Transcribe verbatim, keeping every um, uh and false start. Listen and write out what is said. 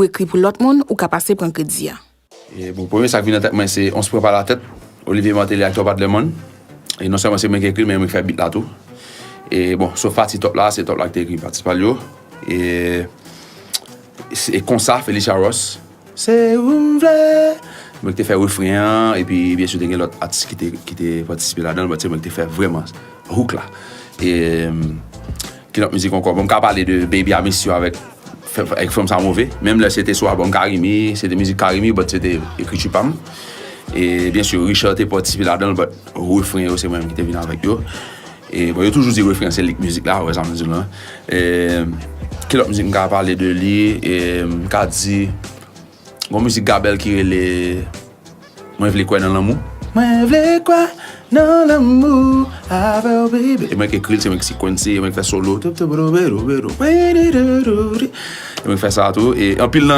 ou ekri pou lòt moun, ou ka pase pran kredi a. E bon, premye sa k vin nan tèt mwen, se On se prend pas la tête, Olivier Martelly ak Topaz Lemon. E non sèlman se mwen ki ekri l, men mwen ki fè beat la tou. E bon, sof pati Top la, se Top la ki te ekri pati pa l yo. E, e konsa, Felicia Ross. Se ou m vle. Mwen ki te fè refren an, epi byen si te gen lòt atis ki te, ki te patisipe ladan l, but se mwen ki te fè vrèman hook la. E, ki lòt mizik ankò? Bon, m ka pale de Baby I Miss You avèk, fè- avèk Fanm Sa Move. Menm lè se te sou albòm Carimi, se te mizik Carimi, but se te ekriti pa m. E byen si, Richard te patisipe ladan l, but refren yo, se mwen menm ki te vin avèk yo. E bon, yo toujou di refren se lik mizik la, ou wè sa m di la. E, ki lòt mizik m ka pale de li? E, m ka di, gon mizik Gabel ki rele Mwen vle kwè nan lanmou. Mwen vle kwè nan lanmou avè w, baby. E mwen ki ekri l, se mwen ki sikwense, e mwen ki fè solo. Tup, tup, bro, bro, bro, bro. E mwen ki fè sa tou. E anpil nan